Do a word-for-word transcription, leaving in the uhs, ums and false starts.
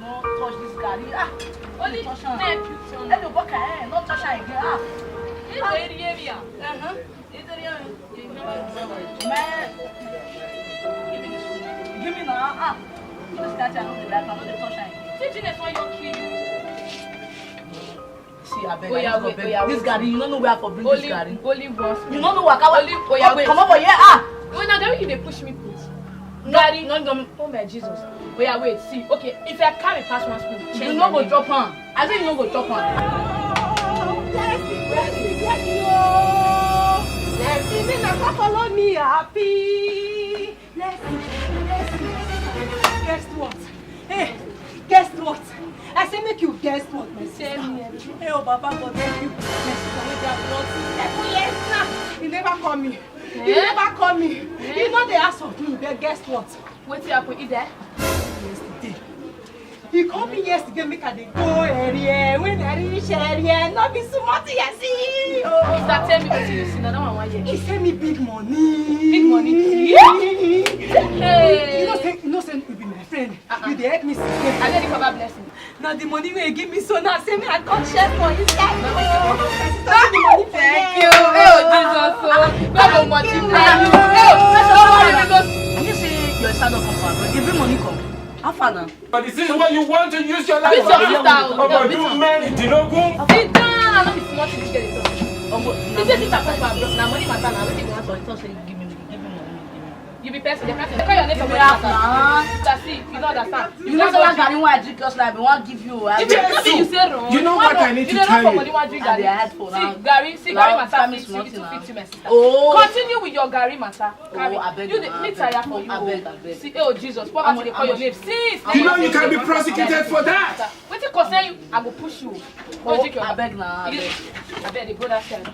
No touch this garri. Ah, only touch am. Help you turn. Help you walk am. No touch am again. Ah. This very area. Uh-huh. This area. Man. Give me this one. Give me now. Ah. This guy, I no dey like am. I no dey touch am. This thing is why you kill you. See, abeg, oya, I just go wait, beg. Oya, this wait. Garri, you no know where I for bring this garri. Only one spoon. You no know waka. Only, oya, wait. Comot for here, ah. Wait, na garri you dey push me put. No, garri. No, no. Oh my Jesus. Oya, wait, see. Okay, if I carry pass one spoon, you no go chop am. I say you no go chop am. Blessing, blessing, blessing, oh. Blessing, make na follow me happy. Blessing, blessing. Guess what? Hey, guess what? I say make you guess what, my sister. Tell me. Hey, oh, Baba God, thank you. My sister, wey dey abroad since seven years now. You never call me. You never call me. You no dey ask of me, but guess what? Wetin happen? He there? Yesterday. He call me yesterday, make I dey go area. When I reach area, no be small thing I see. Oh. Sister, tell me wetin you see. Na that one I wan hear. He send me big money. Big money? Hey. You know say, you know say you be my friend. Uh-uh. You dey help me since then. I dey recover blessing. Na the money wey you give me so now, say me I come share for inside. No, no, no, no. Thank you. Hey, oh, Jesus, oh. God go multiply you. Hey, oh, I know say your son don come for abroad. You bring money come. How far now? But this is what you want to use your life for. Beat your sister, oh. Omo, do men, Dinogun. Sit down. I no be small thing this girl dey talk. Omo, you say sister come for abroad. Na money matter na. Wetin you want to talk? Say give me, give me money, give me. You be person, the person. They call your name for money matter. Sister, see, you no understand. You know say that garri wey I drink just now, I bin wan give you. I If you, if you say wrong, you know what I need to tell you. You dey run for money, wan drink garri. I dey hide for now. See, garri, see, garri matter fit you, it fit you, my sister. Oh. Continue with your garri matter. Carry. Oh, abeg, you dey, me tire for you. Abeg, abeg. See, oh Jesus, poverty dey call your name. See, you know you can be prosecuted for that. Wetin concern you? I go push you. Go drink your. Abeg na, abeg. Abeg, dey go that side.